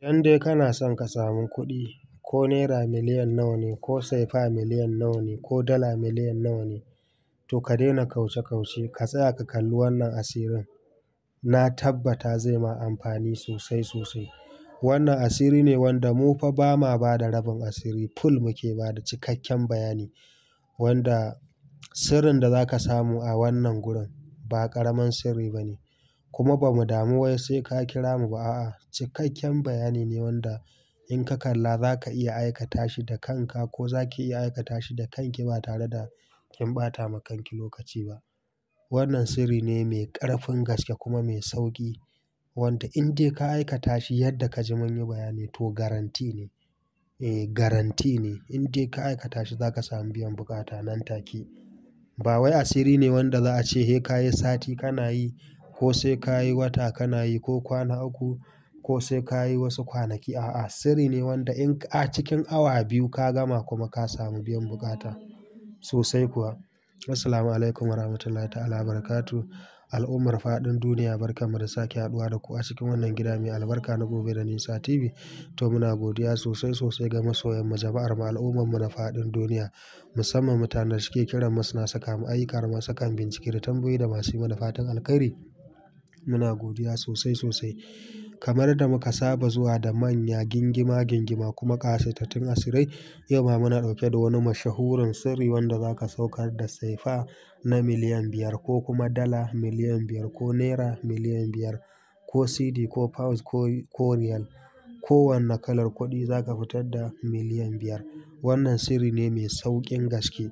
Idan dai kana son ka samu kuɗi, ko naira miliyan nawa ne, ko sefa miliyan nawa ne, ko dala miliyan nawa ne, to ka daina kauce-kauce, ka tsaya ka kalli wannan asirin. Na tabbata zai ma amfani sosai sosai. Wannan asiri ne wanda mu fa ba ma ba da rabin asiri, full muke ba da cikakken bayani. Wanda sirrin da zaka samu a wannan gurin ba ƙaramin sirri ba ne. Kuma ba mu damu wai sai ka kira mu ba a'a. Cikakken bayani ne wanda in ka kalla zaka iya aikata shi da kanka ko zaki iya aikata shi da kanki ba tare da kin ɓata ma kanki lokaci ba. Wannan sirri ne mai ƙarfin gaske kuma mai sauƙi wanda in dai ka aikata shi yadda ka ji mun yi bayani to guarantee ne. Eh guarantee ne in dai ka aikata shi zaka samu biyan bukata nan take. Ba wai asiri ne wanda za a ce he ka yi sati kana yi ko sai ka yi wata kana yi ko kwana uku ko sai ka yi wasu kwanaki a'a. Sirri ne wanda in a cikin awa biyu ka gama kuma ka samu biyan bukata sosai kuwa. Assalamualaikum warahmatullahi ta'ala wabarakatuh. Al'ummar faɗin duniya barkan mu da sake haduwa da ku a cikin wannan gida mai albarka na Gobe da Nisa TV. To muna godiya sosai sosai ga masoyan mu, jama'ar mu, al'ummar mu na faɗin duniya. Musamman mutanen da suke kiran mu suna saka mu ayyuka da masu kan bincike da tambayoyi da masu yi mana fatan alkhairi. Muna godiya sosai sosai. Kamar da muka saba zuwa da manya gingima gingima kuma ƙasaitattun asirai. Yau ma muna ɗauke da wani mashahurin sirri wanda zaka saukar da sefa na miliyan 5 ko kuma dala miliyan 5 ko naira miliyan 5 ko cedi ko pounds ko riyal. Ko wanne kalar kuɗi zaka fitar da miliyan 5. Wannan sirri ne mai sauƙin gaske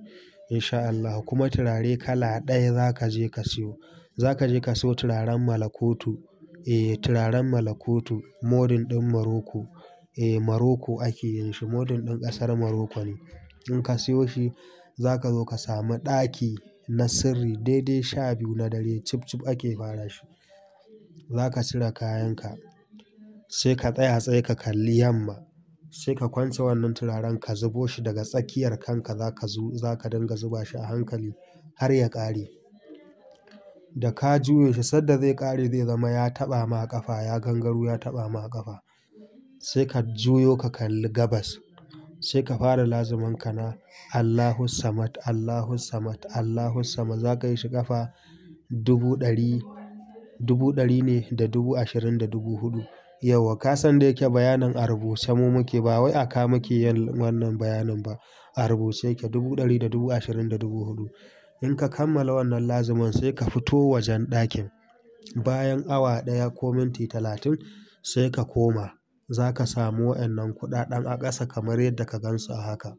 in sha Allahu. Kuma turare kala ɗaya zaka je ka siyo. Zaka je ka siyo turaren Malakutu. Eh turaren Malakutu modern ɗin Morocco. Eh Morocco ake yin shi, modern ɗin ƙasar Morocco ne. In ka siyo shi zaka zo ka sami ɗaki na sirri daidai 12 na dare cif cif ake fara shi. Zaka cire kayan ka sai ka tsaya tsaye ka kalli yamma. Sai ka kwance wannan turaren ka zubo shi daga tsakiyar kanka zaka dinga zuba shi a hankali har ya ƙare. Da ka juye shi sanda zai ƙare zai zama ya taɓa ma ƙafa, ya gangaro ya taɓa ma ƙafa. Sai ka juyo ka kalli gabas. Sai ka fara lazumin ka na Allahu Samad, Allahu Samad, Allahu Samad. Zaka yi shi ƙafa dubu ɗari, dubu ɗari ne da 24,000. Yauwa ka san da yake bayanin a rubuce mu muke ba wai aka muke yin wannan bayanin ba. A rubuce yake 124,000. In ka kammala wannan lazumin sai ka fito wajen ɗakin. Bayan awa ɗaya ko minti 30 sai ka koma. Zaka samu wa'yannan kuɗaɗen a ƙasa kamar yadda ka gansu a haka.